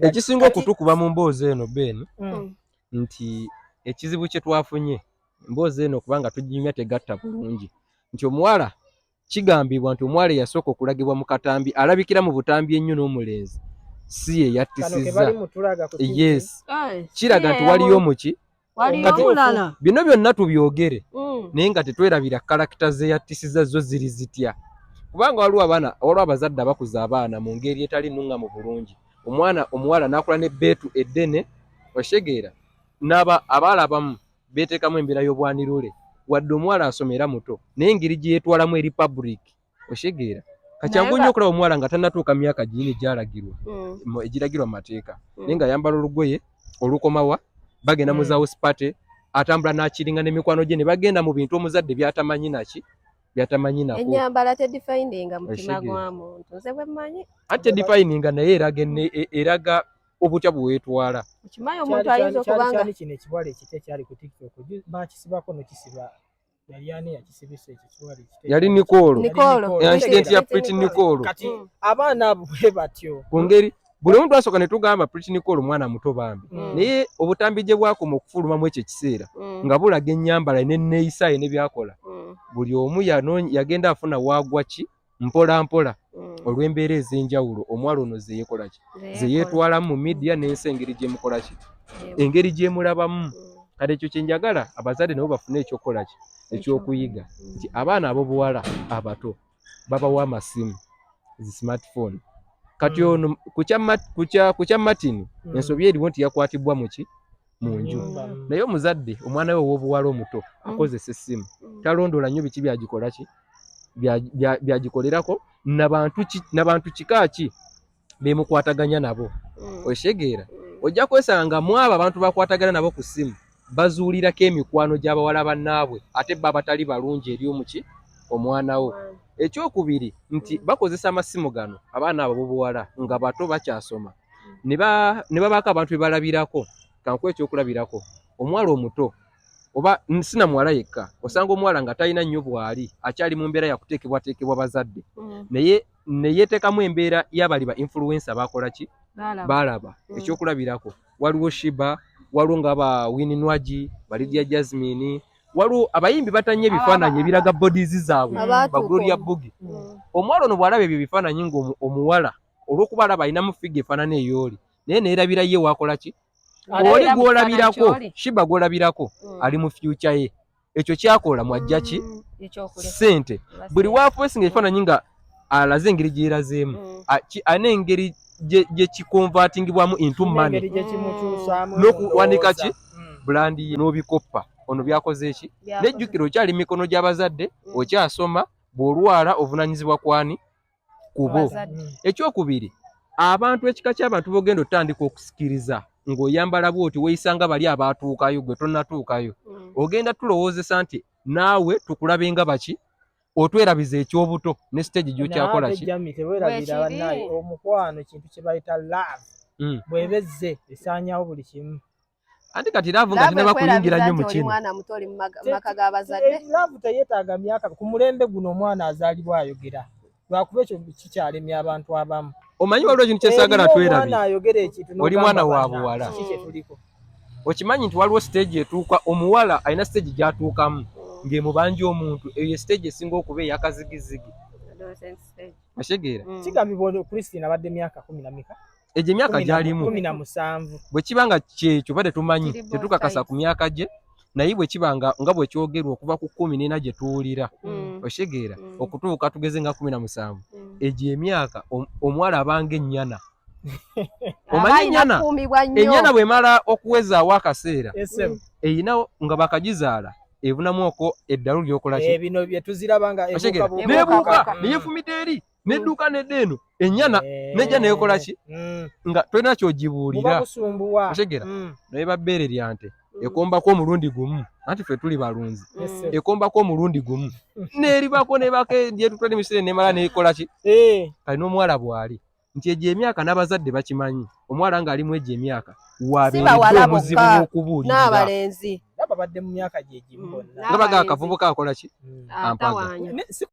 Ekisinga okutukuba mu mboozi eno, Ben, nti ekizibu kye twafunye emboozi eno, kubanga tuginyumya tegatta bulungi, nti omuwala, kigambibwa nti omuwala eyasooka okulagibwa mu katambi, alabikira mu butambi ennyo n'omulenzi, si ye Kano ke yattisizza. bali mutulaga ku TV. Yes, kiraga nti Si ye. Waliyo omuki Waliyo Kati- omulala. Bino byonna tubyogere, naye nga tetwerabira character ze yattisiza zo ziri zitya, kubanga waliwo abaana, waliwo abazadde abakuza abaana mu ngeri etali nnuŋŋamu bulungi. Omwana omuwala n'akula n'ebbeetu eddene, oshegeera, n'aba abaala abamu beeteekamu embeera y'obwanirule, wadde omuwala asomera muto, naye engeri gye yeetwalamu eri public, oshegeera, kakyangu nnyo okulaba omuwala nga tannatuuka myaka giyini gyalagirwa, egiragirwa mu mateeka, naye ng'ayambala olugoye olukomawa, bagenda mu za house party, atambula n'akiringa n'emikwano gye ne bagenda mu bintu omuzadde by'atamanyi naki, by'atamanyi nako. Ennyambala tedefininga mutima Oshege. gwa muntu, nze bwe mmanyi. Ate defininga, naye eraga eraga obutya bwe weetwala. Okimanyi, Kyali- omuntu ayinza kyali- okuba nga kyali kino ekiwala ekito ekyali ku TikTok, bakisibako nokisiba, yali ani yakisibisa ekyo kiwala ekito? Yali Nicole. Nicole. Incident ya Pretty Pretty Nicole. Nicole. Kati abaana abo bwe batyo. Ku ngeri buli omu twasooka ne tugamba Pretty Nicole mwana muto bambi, naye obutambi gye bwakoma okufulumamu ekyo ekiseera nga bulaga ennyambala n'enneeyisa ye ne byakola, buli omu yagenda afuna waagwa ki mpola mpola olw'embeera ez'enjawulo omuwala ono ze yeekola ki, ze yeetwalamu mu media n'ensi, engeri gyemukola ki, engeri gyemulabamu. Kati ekyo kye njagala abazadde nabo bafune ekyokukola ki, ekyokuyiga, nti abaana ab'obuwala abato babawa amasimu, zi smartphone. Kati ono ku kya Martin, ensobi eriwo nti yakwatibwa muki, mu nju. Nyumba, Naye omuzadde, omwana we ow'obuwala omuto akozesa essimu, talondoola nnyo biki byagikola ki, byagikolerako, nabantu kika ki bemukwataganya nabo. Oshegeera, ojja kwesanga mu abo abantu bakwatagana nabo ku ssimu bazuulirako emikwano gy'abawala bannaabwe, ate bo abatali balungi eri omuki, omwana wo. Ekyokubiri nti bakozesa amasimu gano, abaana abo bobuwala nga bato bakyasoma, ne babaako abantu be balabirako. Kankuwa ekyokulabirako, omuwala omuto, oba sina muwala yekka, osanga omuwala nga talina nnyo bw'ali, akyali mu mbeera yakuteekebwateekebwa bazadde, naye neyeteekamu embeera y'abali ba influencer bakola ki, balaba. Ekyokulabirako, waliwo Shiba, waliwo nga ba Winnie Nwagi, ba Lydia Jasmine, waliwo abayimbi batanye ebifaananyi ebiraga bodies zaabwe, Abaatuuka ba Gloria omu. Bugie. Omuwala ono bw'alaba ebyo ebifaananyi nga omuwala, olw'okuba alaba alinamu figure efaanana ey'oli, naye neerabira ye waakola ki, Ate oli era gw'olabirako, mufaananyi ky'oli. Shiba gw'olabirako, ali mu future ye, ekyo kyakola mwajja ki, ssente. Buli wapostinga ekifaananyi nga alaze engeri gyerazeemu, alina engeri gye kiconvertingibwamu into money. Engeri gye kimukyusaamu N'okuwanika ki? endowooza. Brand ye n'obikoppa. Ono byakoze eki, nejjukira okyali mikono gy'abazadde, okyasoma, bw'olwala ovunaanyizibwa kwani, kubo. Ekyokubiri, abantu, ekika ky'abantu b'ogenda otandika okusikiriza ng'oyambala bw'oti, weeyisanga bali abaatuukayo, gwe tonnatuukayo, ogenda tulowoozesa nti naawe tukulabe nga baki, otwerabiza ekyobuto ne stage gy'okyakola Naye ate ki. Jami, teweerabira Bwekiri. bannaye, omukwano kintu kye bayita love, bw'eba ezze esaanyawo buli kimu. Anti kati love nga tenaba kuyingira nnyo mu kino. Mwana muto, oli mu maka g'abazadde. Love teyeetaaga myaka. Ku mulembe guno omwana azaalibwa ayogera, lwakuba ekyo kikyalemya abantu abamu. Omanyi waliwo ekintu kyesaagala Eriyo twerabye. omwana ayogera ekintu Oli n'ogamba, mwana wa "Banna, buwala." kiki kye tuliko?" Okimanyi nti waliwo stage etuuka, omuwala alina stage gy'atuukamu ng'emubanja omuntu, eyo ye stage esinga okuba eyakazigizigi, otegeera? Kigambibwa ono Christine abadde myaka kumi na mika? Egyo emyaka gy'alimu. 17. Bwe kiba nga kyekyo, ba tetumanyi, Kiri both tetukakasa ku sides. myaka gye, naye bwe kiba nga bwe kyogerwa, okuva ku 14 gye tuwulira, oshegeera, okutuuka tugeze nga 17, egyo emyaka omuwala abanga ennyana. Omanyi Aba alina ennyana? kukuumibwa nnyo. Ennyana bw'emala okuwezaawo akaseera, SM. eyina nga bakagizaala, evunamu oko eddalu lyokola ki? Bino bye tuziraba nga ebuuka Otegeera? buuka. Nebuuka, neyefumita eri, nedduka nedda eno, ennyana nejja neekola ki, nga tolina Buba kyogibuulira. busumbuwa. Otegeera? Naye babbeere lya nte ekombako omulundi gumu, anti ffe tuli balunzi, SM. ekombako omulundi gumu neribako, nebako gyetutwala emisire, nemala nekola ki. Kali n'omuwala bw'ali nti egyo emyaka n'abazadde bakimanyi, omuwala ng'alimu egyo emyaka Si wabeeredde bawala omuzibu bokka, w'okubuulirira. N'abalenzi. Nabo babadde mu myaka gye gimu bonna. Nga baga akavubuka akola ki, ampaga. Atawaanya. Si